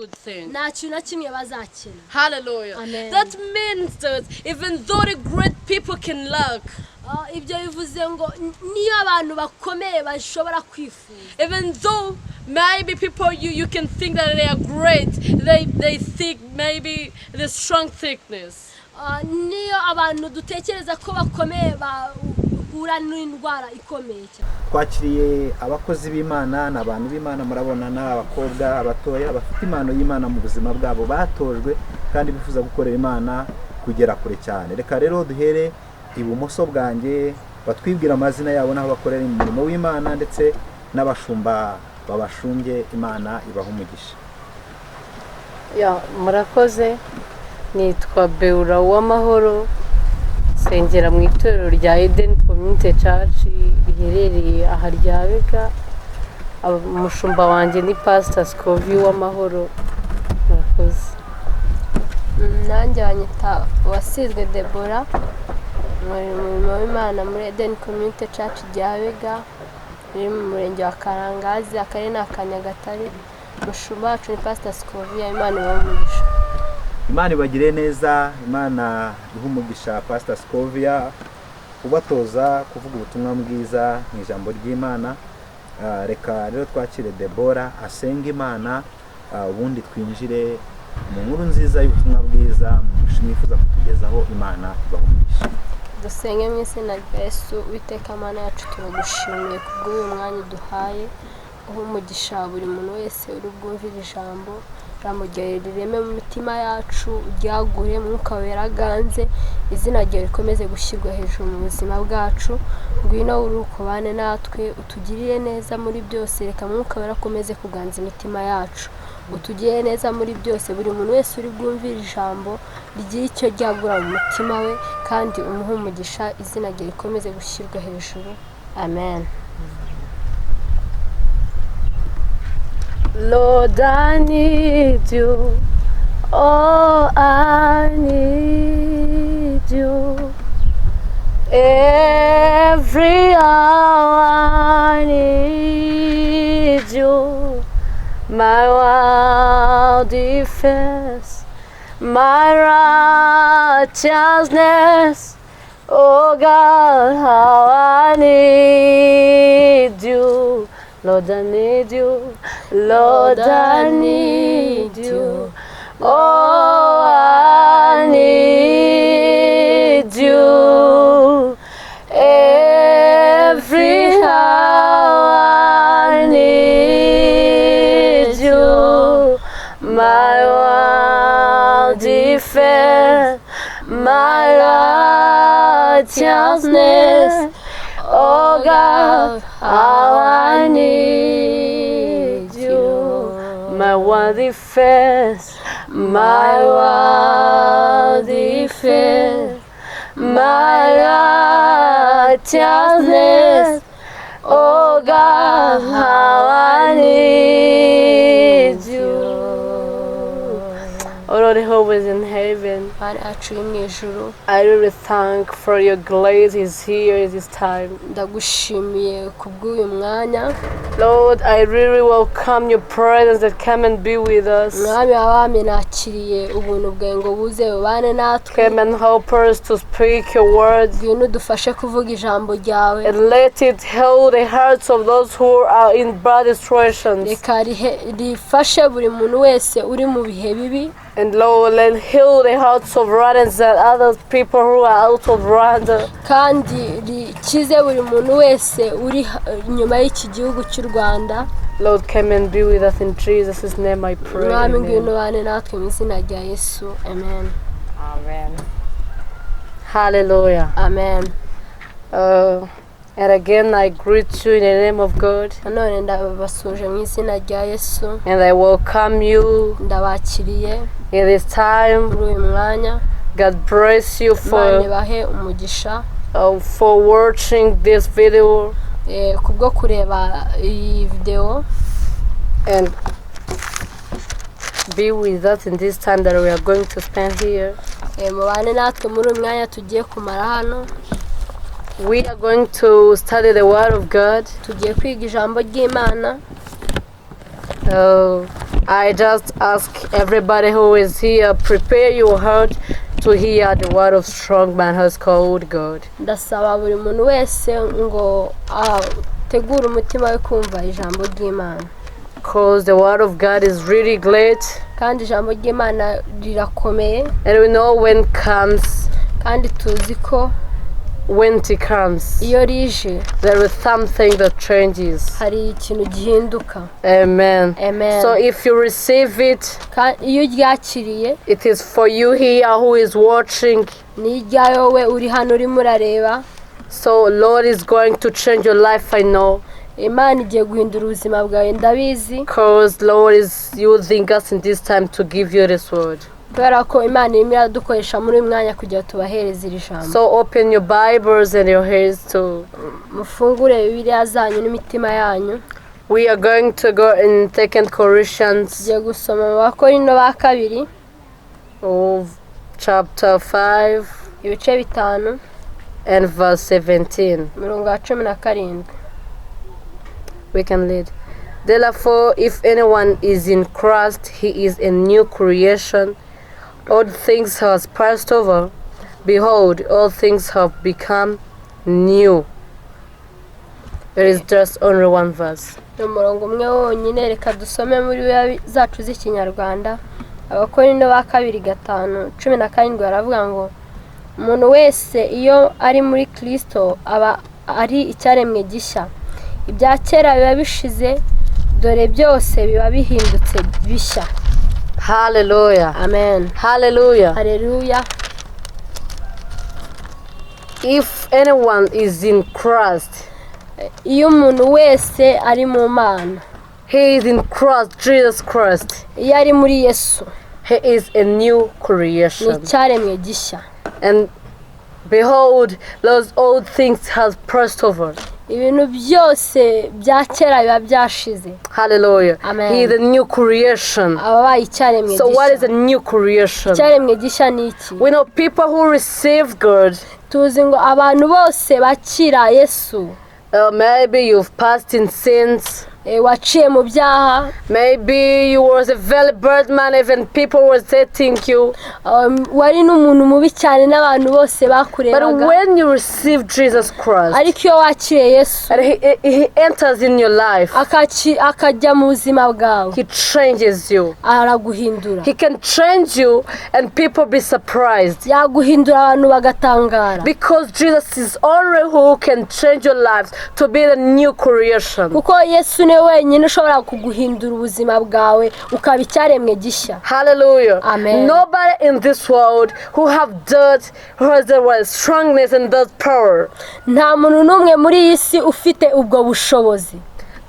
good thing. Nta kintu na kimwe bazakena. Hallelujah. Amen. That means that even though the great people can lack, Ah, ibyo bivuze ngo niyo abantu bakomeye bashobora kwifuza, even though maybe people you can think that they are great, they think maybe the strong thickness. Ah, niyo abantu dutekereza ko bakomeye bahura n'indwara ikomeye cyane. Twakiriye abakozi b'Imana, ni abantu b'Imana. Murabona ni abakobwa abatoya bafite impano y'Imana mu buzima bwabo, batojwe kandi bifuza gukorera Imana kugera kure cyane. Reka rero duhere ibumoso bwanjye, batwibwira amazina yabo n'aho bakorera umurimo w'Imana, ndetse n'abashumba babashumbye. Imana ibaha umugisha. Ya, murakoze. Nitwa Beura Uwamahoro, nsengera mu itorero rya Eden Community Church riherereye aha Ryabega. Umushumba wanjye ni Pastor Scovi Uwamahoro. Murakoze. Nanjye banyita Uwasizwe Debora, muri umurimo w'Imana muri Eden Community Church Ryabega, riri mu murenge wa Karangazi, akarere ni aka Nyagatare. Umushumba wacu ni Pastor Scovia. Imana ibahe umugisha. Imana ibagire neza. Imana ihe umugisha Pastor Scovia ubatoza kuvuga ubutumwa bwiza mu ijambo ry'Imana. Ah, reka rero twakire Debora asenga Imana, ubundi twinjire mu nkuru nziza y'ubutumwa bwiza mwifuza kutugezaho. Imana ibaha umugisha. Dusenge. Mu izina rya Yesu, Uwiteka Mana yacu, turagushimiye kubw'uyu mwanya uduhaye. Uha umugisha buri muntu wese uri bwumvire ijambo ramugere, rireme mu mitima yacu, uryagure. Mwuka Wera aganze, izina ryawe rikomeze gushyirwa hejuru mu buzima bwacu. Ngwino urukubane natwe, utugirire neza muri byose. Reka Mwuka Wera akomeze kuganza imitima yacu, utugirire neza muri byose. Buri muntu wese uri bwumvire ijambo rigire icyo ryagura mu mutima we, kandi umuhe umugisha, izina rye rikomeze gushyirwa hejuru. Amen. Lord, I need you. Oh, I need you. Every hour I need you. My wild defense, my righteousness. Oh God, how I need you. Lord, I need you. Lord, I need you. Oh, I need you. Every hour I need you. My wild defense, my righteousness. Oh God, how I need you. My one defense, my one defense, my righteousness. Oh God, how I need you. Oh Lord, who is in heaven, Mana yacu uri mu ijuru, I really thank for your grace is here this time. Ndagushimiye kubw'uyu mwanya. Lord, I really welcome your presence that come and be with us. Mwami w'abami, nakiriye ubuntu bwawe ngo buze bubane natwe. Come and help us to speak your words Ngwino udufashe kuvuga ijambo ryawe. And let it heal the hearts of those who are in bad situations. Reka rifashe buri muntu wese uri mu bihe bibi. And Lord, let heal the hearts of Rwandans and other people who are out of Rwanda. Kandi rikize buri muntu wese uri inyuma y'iki gihugu cy'u Rwanda. Lord, come and be with us. In Jesus' name I pray. Mwami, ngwino Amen. ubane natwe mu izina rya Yesu. Amen. Amen. Hallelujah. Amen. And again, I greet you in the name of God. Nanone ndabasuhuje mu izina rya Yesu. And I welcome you Ndabakiriye in this time. muri uyu mwanya. God bless you Imana ibahe umugisha for watching this video kubwo kureba iyi videwo. And be with us in this time that we are going to spend here. Mubane natwe muri uyu mwanya tugiye kumara hano. We are going to study the Word of God. Tugiye kwiga ijambo ry'Imana. I just ask everybody who is here, prepare your heart to hear the word of strong man who's called God. Ndasaba buri muntu wese ngo ategure umutima we kumva ijambo ry'Imana. Because the word of God is really great. Kandi ijambo ry'Imana rirakomeye. And we know when comes, kandi tuzi ko when it comes, iyo rije there is something that changes. Hari ikintu gihinduka. Amen. Amen. So if you receive it, Iyo uryakiriye, it is for you here who is watching. Ni iryawe wowe uri hano urimo urareba. So Lord is going to change your life, I know. Imana igiye guhindura ubuzima bwawe, ndabizi. Because Lord is using us in this time to give you this word. Kubera ko Imana irimo iradukoresha muri uyu mwanya kugira ngo tubahereze iri jambo. So open your Bibles and your heads to Mufungure Bibiliya zanyu n'imitima yanyu. We are going to go in Second Corinthians Tugiye gusoma mu Bakorinto ba kabiri of chapter 5 ibice 5 and verse 17. Umurongo wa 17. We can read. Therefore, if anyone is in Christ, he is a new creation. Old things has passed over. Behold, all things have become new. It is just only one verse. Ni umurongo umwe wonyine. Reka dusome muri Bibiliya zacu z'Ikinyarwanda. Abakorinto ba kabiri 5:17 baravuga ngo umuntu wese iyo ari muri Kirisito aba ari icyaremwe gishya, ibya kera biba bishize, dore byose biba bihindutse bishya. Hallelujah. Amen. Hallelujah. Haleluya. If anyone is in Christ, iyo umuntu wese ari mu Mana, he is in Christ, Jesus Christ. Iyo ari muri Yesu, He is a new ni creation. Icyaremwe gishya. And behold, those old things has passed over. Ibintu byose bya kera biba byashize. Hallelujah. Amen. He is a new creation. Aba abaye icyaremwe So what is gishya. a new creation? Icyaremwe gishya ni iki? We know people who receive God. Tuzi ngo abantu bose bakira Yesu, Maybe you've passed in sins. Waciye mu byaha. Maybe you was a very bad man, even people were hating you. Wari n'umuntu mubi cyane n'abantu bose But bakurebaga. When you receive Jesus Christ Ariko iyo wakiriye Yesu, and he enters in your life, akajya mu buzima bwawe, he changes you. Araguhindura. He can change you and people be surprised. Yaguhindura abantu bagatangara. Because Jesus is only who can change your lives to be the new creation. Kuko Yesu niwe wenyine ushobora kuguhindura ubuzima bwawe ukaba icyaremwe gishya. Hallelujah. Amen. Nobody in this world who have dirt, who has the strongness and that power Nta muntu n'umwe muri iyi si ufite ubwo bushobozi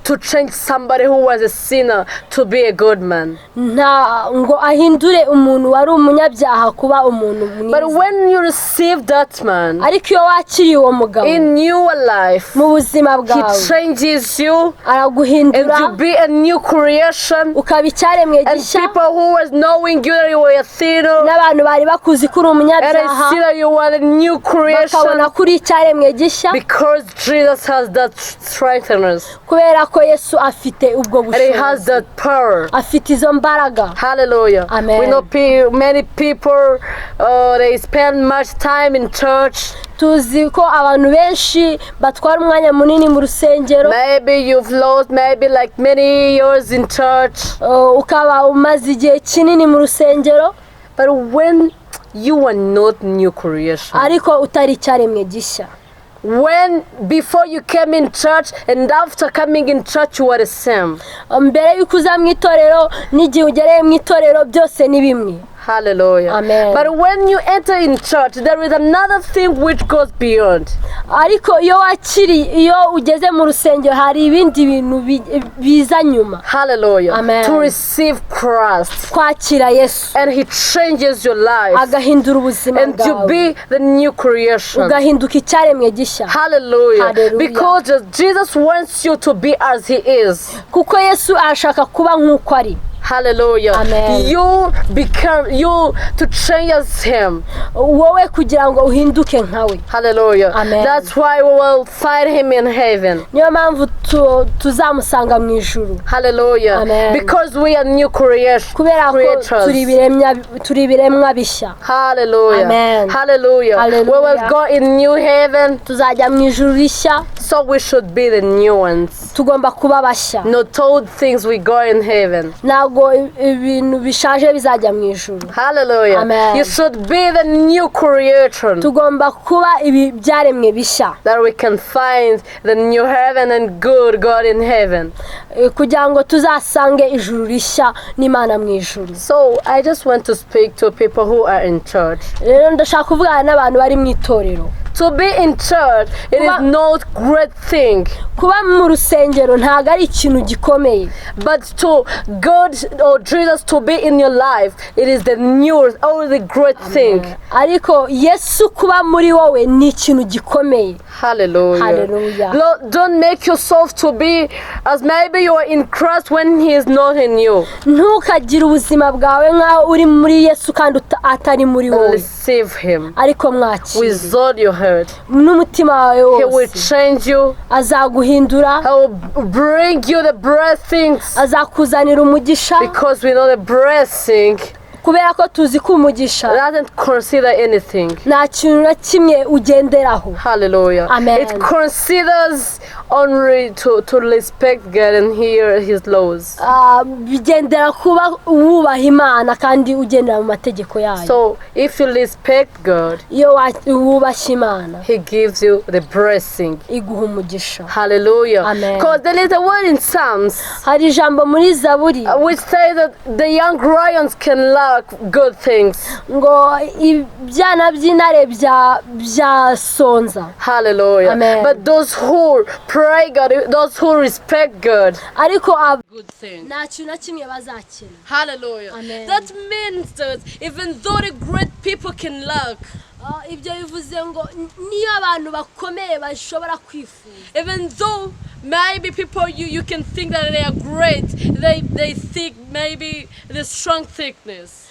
to change somebody who was a sinner to be a good man. Nta ngo ahindure umuntu wari umunyabyaha kuba umuntu But mwiza. When you receive that man Ariko iyo wakiriye uwo mugabo in your life, mu buzima he bwawe, changes you and araguhindura you be a new creation. Ukaba icyaremwe And gishya. people who was knowing you that you were a sinner, N'abantu bari bakuzi ko uri and they umunyabyaha, see that you are a new creation bakabona ko uri icyaremwe gishya because Jesus has that strength in us kubera ko Yesu afite ubwo and he has bushobozi, that power. Afite izo mbaraga. Hallelujah. Amen. We know many people, they spend much time in church. Tuzi ko abantu benshi batwara umwanya munini mu rusengero. Maybe you've lost maybe like many years in church. Ukaba umaze igihe kinini mu rusengero. But when you are not new creation, Ariko utari icyaremwe gishya, when before you came in church and after coming in church you are the same. Mbere y'uko uza mu itorero n'igihe ugereye mu itorero byose ni bimwe. Hallelujah. Amen. But when you enter in church, there is another thing which goes beyond. Ariko iyo wakiriye iyo ugeze mu rusengero hari ibindi bintu biza nyuma. Hallelujah. Amen. To receive Christ. Kwakira Yesu. And he changes your life. Agahindura ubuzima And to bwawe be the new creation. ugahinduka icyaremwe gishya. Hallelujah. Hallelujah. Because Jesus wants you to be as he is. Kuko Yesu arashaka kuba nk'uko ari. Hallelujah. Amen. You become you to change as him. Wowe kugira ngo uhinduke nkawe. Hallelujah. Amen. That's why we will find him in heaven. Niyo mpamvu tuzamusanga mu ijuru. Hallelujah. Amen. Because we are new creation. Kubera ko Creatures. turi ibiremwa bishya. Hallelujah. Amen. Hallelujah. Hallelujah. We will go in new heaven. Tuzajya mu ijuru rishya. So we should be the new ones. Tugomba kuba bashya. Not old things we go in heaven. Ntabwo ibintu bishaje bizajya mu ijuru. Hallelujah. Amen. You should be the new creation Tugomba kuba ibi byaremwe bishya that we can find the new heaven and good God in heaven. Kugira ngo tuzasange ijuru rishya n'Imana mu ijuru. So I just want to speak to people who are in church. Rero ndashaka kuvugana n'abantu bari mu itorero. To be in church, it is not great thing, Kuba mu rusengero ntabwo ari ikintu gikomeye, but to God or Jesus to be in your life, it is the new or the great thing. Ariko Yesu kuba muri wowe ni ikintu gikomeye. Hallelujah. Hallelujah. Lord, don't make yourself to be as maybe you are in Christ when He is not in you. Ntukagire ubuzima bwawe nk'aho uri muri Yesu kandi atari muri wowe. Receive Him Ariko mwakire with all your heart. n'umutima wawe He will wose. change you. Azaguhindura. He will bring you the blessings. Azakuzanira umugisha. Because we know the blessing Kubera ko tuzi ko umugisha doesn't consider anything. nta kintu na kimwe ugenderaho. Hallelujah. Amen. It considers only to respect God and hear His laws. Bigendera kuba wubaha Imana kandi ugendera mu mategeko yayo. So if you respect God, Iyo wubashye Imana, He gives you the blessing. iguha umugisha. Hallelujah. Amen. Because there is a word in Psalms Hari ijambo muri Zaburi which says that the young lions can lack good things. ngo ibyana by'intare byasonza. Hallelujah. Amen. But those who pray God, those who respect God, Ariko Good thing. nta kintu na kimwe bazakena. Hallelujah. Amen. That means that even though the great people can lack, Ibyo bivuze ngo niyo abantu bakomeye bashobora kwifuza, even though maybe people you can think that they are great, they think maybe the strong thickness.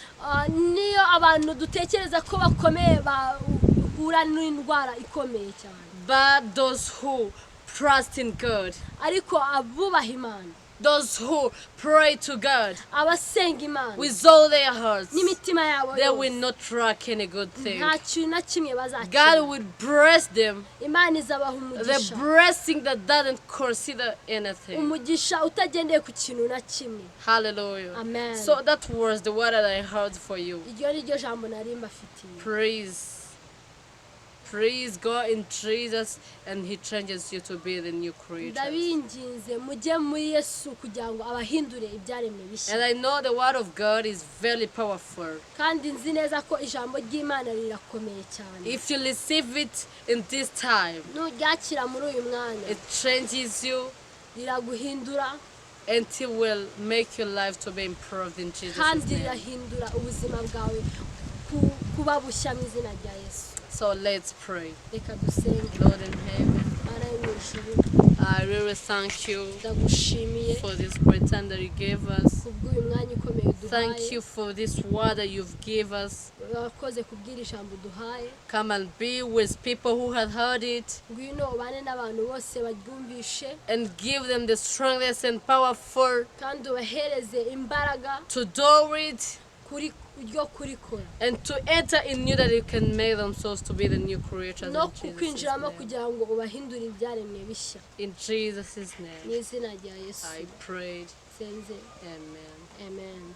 Niyo abantu dutekereza ko bakomeye bahura n'indwara ikomeye cyane, But those who trust in God, ariko abubaha Imana, those who pray to God abasenga Imana with all their hearts, n'imitima yabo they will yose, not lack any good thing. nta kintu na kimwe God bazakena. will bless them, Imana izabaha the umugisha, blessing that doesn't consider anything. umugisha utagendeye ku kintu na kimwe. Hallelujah. Amen. So that was the word that I heard for you. Iryo ni ryo jambo nari mbafitiye. Praise. Praise God in Jesus, and He changes you to be the new creature. Ndabinginze mujye muri Yesu kugira ngo abahindure ibyaremwe bishya. And I know the word of God is very powerful. Kandi nzi neza ko ijambo ry'Imana rirakomeye cyane. If you receive it in this time, Nuryakira muri uyu mwanya, it changes you riraguhindura and it will make your life to be improved in Jesus' kandi name. rirahindura ubuzima bwawe kuba bushya mu izina rya Yesu. So let's pray. Reka dusenge. Lord in heaven, Mana yo mu ijuru, I really thank you ndagushimiye for this great time that you gave us. kubw'uyu mwanya ukomeye Thank uduhaye. you for this word that you've gave us. Urakoze kubwira ijambo uduhaye. Come and be with people who have heard it Ngwino ubane n'abantu bose baryumvishe and give them the strongest and powerful kandi ubahereze imbaraga to do it kuri ryo kurikora and to enter in you that you can make themselves to be the new creatures no in Jesus' kukwinjiramo name. kugira ngo ubahindure ibyaremwe bishya. In Jesus' Mu name, izina rya Yesu I prayed. nsenze. Amen. Amen.